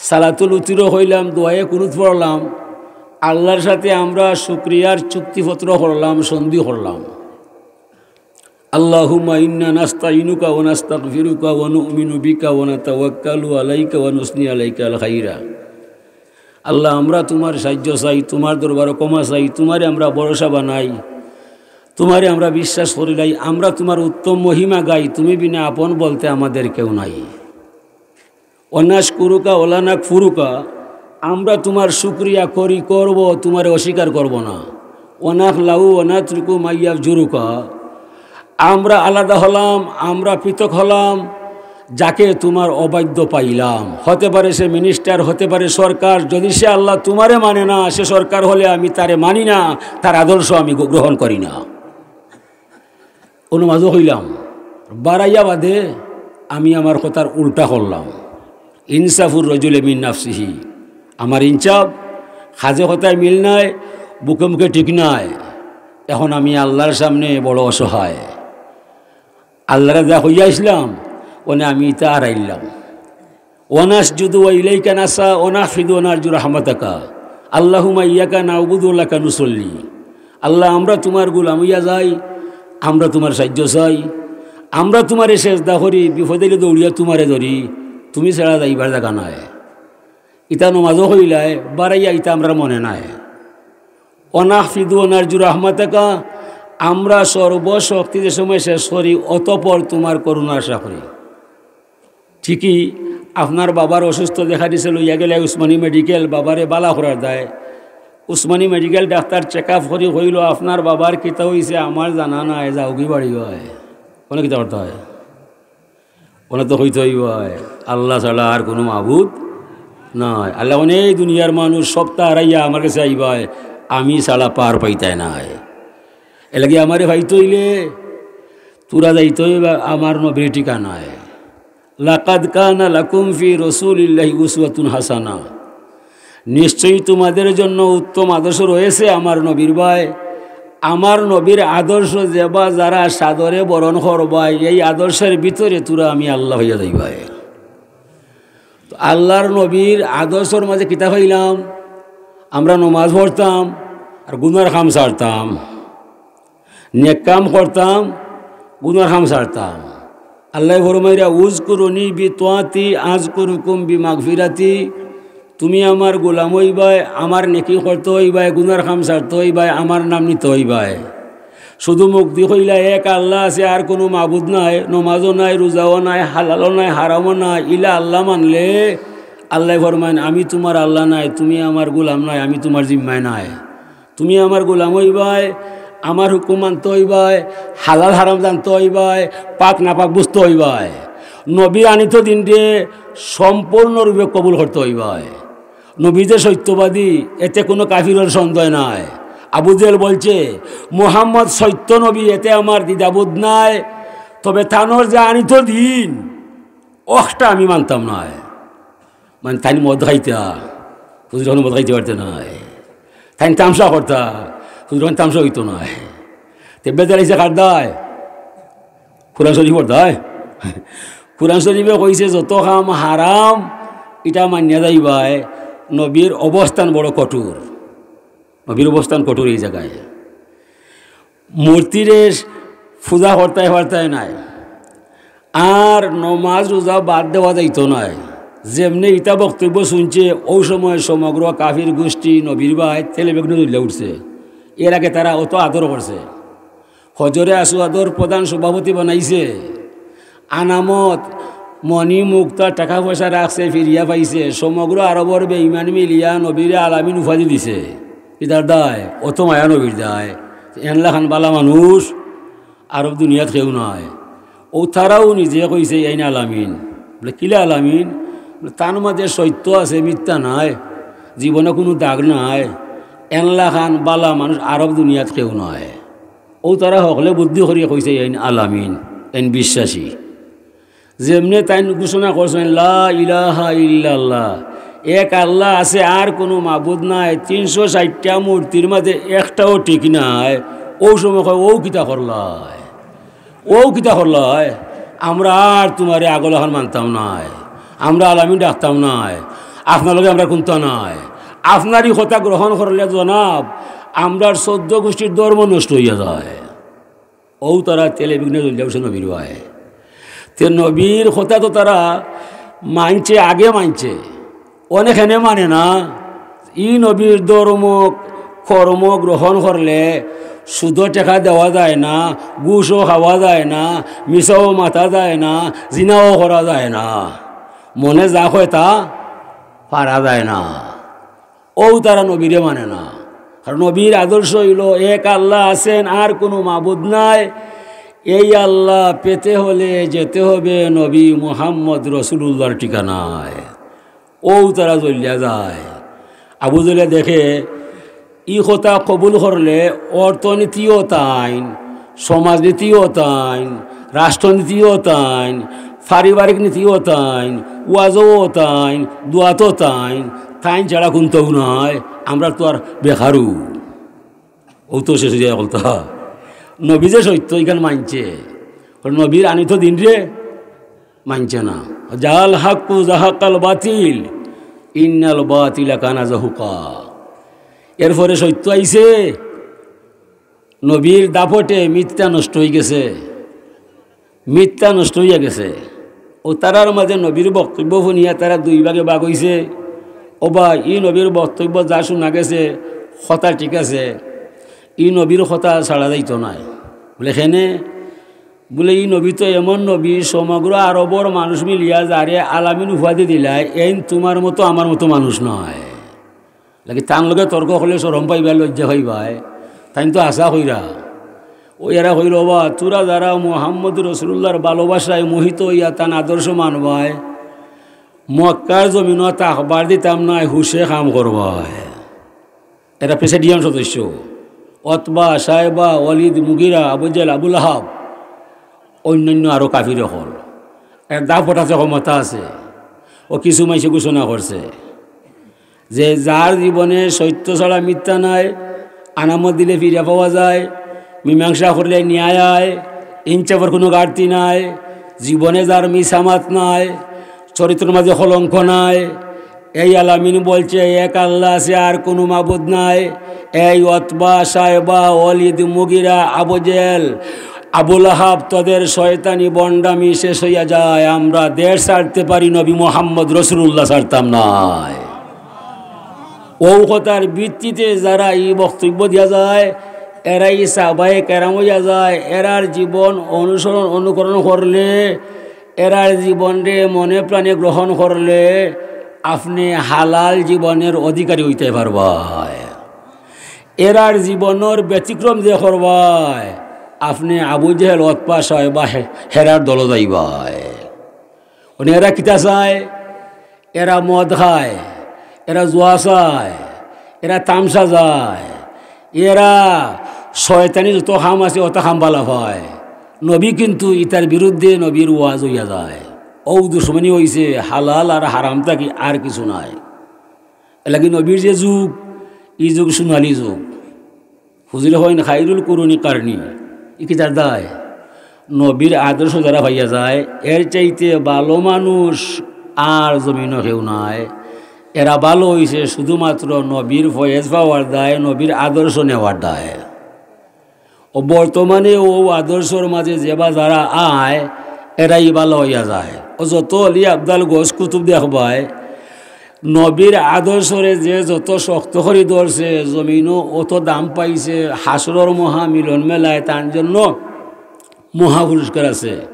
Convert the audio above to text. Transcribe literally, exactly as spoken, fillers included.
সালাতুল উতিরও কইলাম, দোয়ায়ে কুনুত পড়লাম, আল্লাহর সাথে আমরা শুকরিয়ার চুক্তিপত্র করলাম, সন্ধি করলাম। আল্লাহুম্মা ইন্না নাস্তাইনুকা ওয়া নাস্তাগফিরুকা ওয়া নু'মিনু বিকা ওয়া নাতাওয়াক্কালু আলাইকা ওয়া নুসনি আলাইকাল খাইরা। আল্লাহ, আমরা তুমার সাহায্য চাই, তুমার দরবারো ক্ষমা চাই, তুমারে আমরা ভরসা বানাই, তুমারে আমরা বিশ্বাস করিলাই, আমরা তুমার উত্তম মহিমা গাই, তুমি বিনা আপন বলতে আমাদের কেউ নাই। ওয়া নাশকুরুকা ওয়া লা নাকফুরুকা, আমরা তুমার শুকরিয়া করি, করব, তুমারে অস্বীকার করব না। ওয়া নাখলাউ ওয়া নাতরুকু মা ইয়াফজুরুকা, আমরা আলাদা হলাম, আমরা পৃথক হলাম, যাকে তুমার অবাধ্য পাইলাম। হতে পারে সে মিনিস্টার, হতে পারে সরকার, যদি সে আল্লাহ তুমারে মানে না, সে সরকার হলে আমি তারে মানি না, তার আদর্শ আমি গ-, গ্রহণ করি না। ও নমাজও কইলাম, বারাইয়া বাদে আমি আমার কথার উল্টা করলাম। ইনসাফুর রজুলে মিন নাফসিহি, আমার ইনসাফ, কাজে কথায় মিল নাই, বুকে মুখে ঠিক নাই। এখন আমি আল্লাহর সামনে বড় অসহায়। আল্লাহরে যা কইয়া আইসলাম, ওনে আমি ইতা হারাইলাম। ওয়া নাসজুদু ওয়া ইলাইকা নাসআ ওয়া নাহফিদু ওয়া নারজু রাহমাতাকা। আল্লাহুম্মা ইয়াকা না'বুদু ওয়া লাকা নুসল্লি। আল্লাহ, আমরা তুমার গোলাম অইয়া যাই, আমরা তুমার সাহায্য চাই, আমরা তুমারে সেজদা করি, বিপদ আইলে দৌড়িয়া তুমারে ধরি, তুমি ছাড়া যাইবার জাগা নাই। ইতা নমাজও কইলায়, বারাইয়া ইতা আমরার মনে নাই। ওয়া নাহফিদু ওয়া নারজু রাহমাতাকা, আমরা সর্বশক্তি যে সময় শেষ করি, অতঃপর তুমার করুণা আশা করি। ঠিকই আপনার বাবার অসুস্থ দেখা দিছে, লইয়া গেলে উসমানী মেডিকেল, বাবারে বালা করার দায়। Osmani medical doctor check up করি কইল, "আপনার বাবার কিতা অইছে আমার জানা নাই, যাওগি বাড়ি অয়।" অনে কিতা করতা অয়? অনে তো কইতে অইবো, "আল্লাহ ছাড়া আর কুনু মাবুদ নাই।" আল্লাহ অনে এই দুনিয়ার মানুষ সবতা হারাইয়া আমার গেছে আইবায়, আমি ছাড়া পার পাইতায় নায়। এরলাগি আমারে পাইতে অইলে তোরা যাইতে অইবা আমার নবীর ঠিকানায়। লাকাদ কানা লাকুম ফি রাসূলিল্লাহি উসওয়াতুন হাসানা। নিশ্চয়ই তোমাদের জন্য উত্তম আদর্শ রয়েছে আমার নবীর বায়। আমার নবীর আদর্শ যেবা যারা সাদরে বরণ করবায়, এই আদর্শের ভিতরে তোরা আমি আল্লাহ অইয়া যাইবায়। তো আল্লাহর নবীর আদর্শর মাঝে কিতা পাইলাম? আমরা নমাজ পড়তাম আর গুনার কাম ছাড়তাম। নেক কাম করতাম, গুনার কাম ছাড়তাম। আল্লায় ফরমাইরা, "উযকুরুনি বিতাআতি আযকুরুকুম বিমাগফিরাতি।" তুমি আমার গোলাম অইবায়, আমার নেকি করতে অইবায়, গুনার কাম ছাড়তে অইবায়, আমার নাম নিতে অইবায়। শুধু মুখদি কইলা, "এক আল্লাহ আছে, আর কুনু মাবুদ নাই, নমাজও নাই, রোজাও নাই, হালালও নাই, হারামও নাই," ইলা আল্লাহ মানলে আল্লায় ফরমাইন, "আমি তুমার আল্লাহ নায়, তুমি আমার গোলাম নায়, আমি তুমার জিম্মায় নায়।" তুমি আমার গোলাম অইবায়, আমার হুকুম মানতে অইবায়, হালাল হারাম জানতে অইবায়, পাক নাপাক বুঝতে অইবায়। নবীর আনিত দিনরে সম্পূর্ণরূপে কবুল করতে অইবায়। নবী যে সত্যবাদী, এতে কুনু কাফিরর সন্দেহ নাই। আবু জেহেল বলছে, "মুহাম্মদ সত্য নবী, এতে আমার দ্বিধাবোধ নাই, তবে তানর যে আনিত দিন, অখটা আমি মানতাম নায়।" মানে, তাইন মদ খাইতা, হুজুর অখনো মদ খাইতে পারতা নায়। তাইন তামশা করতা, হুজুর অখনো তামশা অইতো নায়। তে বেজার অইছে কার দায়? কোরআন শরীফর দায়। কোরআন শরীফে কইছে, "যত কাম হারাম, ইটা মানিয়া যাইবায়।" নবীর অবস্থান বড় কঠোর। নবীর অবস্থান কঠোর এই জাগায়। মূর্তিরে পূজা করতায় পারতায় নায়, আর নমাজ রোজা বাদ দেওয়া যাইতো নায়। যেমনে ইতা বক্তব্য শুনছে, অউ সময় সমগ্র কাফির গোষ্ঠী নবীর বায় তেলে বেগুনে জ্বলিয়া উঠছে। এর আগে তারা অত আদর করছে, হজরে আসওয়াদর প্রধান সভাপতি বানাইছে, আনামত, মণি মুক্তা, টাকা পয়সা রাখছে, ফিরিয়া পাইছে। সমগ্র আরবর বেঈমান মিলিয়া নবীরে আলামিন উপাধি দিছে। ইতার দায়, অত মায়া নবীর দায়। এনলাখান বালা মানুষ আরব দুনিয়াত কেউ নাই। অউ তারাও নিজে কইছে, "এইন আলামিন।" বলে, "কিলা আলামিন?" বলে, "তান মাঝে সত্য আছে, মিথ্যা নাই, জীবনে কুনু দাগ নাই। এনলাখান বালা মানুষ আরব দুনিয়াত কেউ নাই।" অউ তারা হকলে বুদ্ধি করিয়া কইছে, "এইন আলামিন, এইন বিশ্বাসী।" যেমনে তাইন ঘোষণা করছইন, "লা ইলাহা ইল্লাল্লাহ, এক আল্লাহ আছে, আর কুনু মাবুদ নাই, তিনশো ষাইটটা মূর্তির মাঝে একটাও ঠিক নাই।" অউ সময় কয়, "অউ কিতা করলায়? অউ কিতা করলায়? আমরা আর তুমারে আগলাখান মানতাম নায়, আমরা আলামিন ডাকতাম নায়, আপনার লগে আমরার কুন্তা নাই। আপনার ই কথা গ্রহণ করলে জনাব, আমরার চৌদ্দ গুষ্টির ধর্ম নষ্ট অইয়া যায়। অউ তারা তেলে বেগুনে জ্বলিয়া উঠছে নবীর বায়। তে নবীর কথা তো তারা মানছে, আগে মানছে, অনে কেনে মানে না। ই নবীর ধর্ম কর্ম গ্রহণ করলে সুদো টেকা দেওয়া যায় না, ঘুষও খাওয়া যায় না, মিছাও মাতা যায় না, জিনাও করা যায় না, মনে যা কয় তা পারা যায় না। অউ তারা নবীরে মানে না। কারণ নবীর আদর্শ অইলো এক আল্লাহ আছেন, আর কুনু মাবুদ নাই। এই আল্লাহ পেতে হলে যেতে হবে নবী মুহাম্মদ রসুলুল্লাহর ঠিকানায়। অউ তারা জ্বলিয়া যায়। আবু জেলে দেখে ই কথা কবুল করলে অর্থনীতিও তাইন, সমাজনীতিও তাইন, রাষ্ট্রনীতিও তাইন, পারিবারিক নীতিও তাইন, ওয়াজও তাইন, দোয়াতও তাইন, তাইন ছাড়া কুন্তাও নাই। আমরা তো আর বেকারু। অউ তো শেষ অইয়া যায় কথা। নবী যে সত্য ইখান মানছে, নবীর আনিত দিনরে মানছে না। জাল হাক্কু জাহাকাল বাতিল, ইন্নাল বাতিলা কানা জাহুকা। এরপরে সত্য আইছে, নবীর দাপটে মিথ্যা নষ্ট অইগেছে, মিথ্যা নষ্ট অইয়া গেছে। অউ তারার মাঝে নবীর বক্তব্য হুনিয়া তারা দুই ভাগে ভাগ অইছে। ও বা, ই নবীর বক্তব্য যা শুনা গেছে, কথা ঠিক আছে, ই নবীর কথা ছাড়া যাইতো নায়। বুলে, কেনে? বুলে, ই নবী তো এমন নবী, সমগ্র আরবর মানুষ মিলিয়া যারে আলামিন উপাধি দিলায়, এইন তুমার মতো আমার মতো মানুষ নায়। লাগি তান লগে তর্ক করলে শরম পাইবায়, লজ্জা পাইবায়। তাইন তো আশা কইরা। অউ এরা কইলো, "ও বা, তোরা যারা মুহাম্মদ রসুলুল্লাহর ভালোবাসায় মোহিত অইয়া তান আদর্শ মানবায়, মক্কার জমিনো থাকবার দিতাম নায়, হুশে কাম করবায়।" এরা প্রেসিডিয়াম সদস্য, অতবা, সায়বা, ওয়ালিদ, মুগিরা, আবু জেহেল, আবু লাহাব, অইন্যান্য আরো কাফির অকল। এর দাপট আছে, ক্ষমতা আছে। অউ কিছু মাইনষে ঘোষণা করছে যে যার জীবনে সত্য ছাড়া মিথ্যা নাই, আনামত দিলে ফিরা পাওয়া যায়, মীমাংসা করলে ন্যায় আয়, ইনসাফর কুনু ঘাটতি নাই, জীবনে যার মিছা মাত নাই, চরিত্রর মাঝে কলঙ্ক নাই, এই আলামিন বলছে, "এক আল্লাহ আছে, আর কুনু মাবুদ নাই।" এই অতবা, সায়বা, ওয়ালিদ, মুগিরা, আবু জেহেল, আবু লাহাব, তোদের শয়তানি ভণ্ডামি শেষ অইয়া যায়। আমরা দেশ ছাড়তে পারি, নবী মোহাম্মদ রসুলুল্লাহ ছাড়তাম নায়। অউ কথার ভিত্তিতে যারা ই বক্তব্য দিয়া যায়, এরাই সাহাবায়ে কেরাম অইয়া যায়। এরার জীবন অনুসরণ, অনুকরণ করলে, এরার জীবনরে মনে প্রাণে গ্রহণ করলে আপনে হালাল জীবনের অধিকারী অইতে পারবায়। এরার জীবনর ব্যতিক্রম যে করবায়, আপনে আবু জেহেল, অতবা, সায়বা, হে-, হেরার দলো যাইবায়। মানে এরা কিতা চায়? এরা মদ খায়, এরা জুয়া চায়, এরা তামশা যায়, এরা শয়তানি যত কাম আছে অত কাম বালা পায়। নবী কিন্তু ইতার বিরুদ্ধে নবীর ওয়াজ অইয়া যায়। অউ দুশমনি অইছে, হালাল আর হারাম থাকি আর কিছু নাই। এরলাগি নবীর যে যুগ, ই যুগ সোনালী যুগ। হুজুরে কইন, "খাইরুল কুরুনি কারনি।" ই কিতার দায়? নবীর আদর্শ যারা পাইয়া যায়, এর চাইতে ভালো মানুষ আর জমিনো কেউ নাই। এরা ভালো অইছে শুধুমাত্র নবীর ফয়েজ পাওয়ার দায়, নবীর আদর্শ নেওয়ার দায়। অউ বর্তমানে অউ আদর্শর মাঝে যেবা যারা আয়, এরাই ভালো অইয়া যায়। অউ যত অলি আবদাল গউস কুতুব দেখবায়, নবীর আদর্শরে যে যত শক্ত করি ধরছে, জমিনো অত দাম পাইছে, হাশরর মহা মিলন মেলায় তান জন্য মহা পুরস্কার আছে।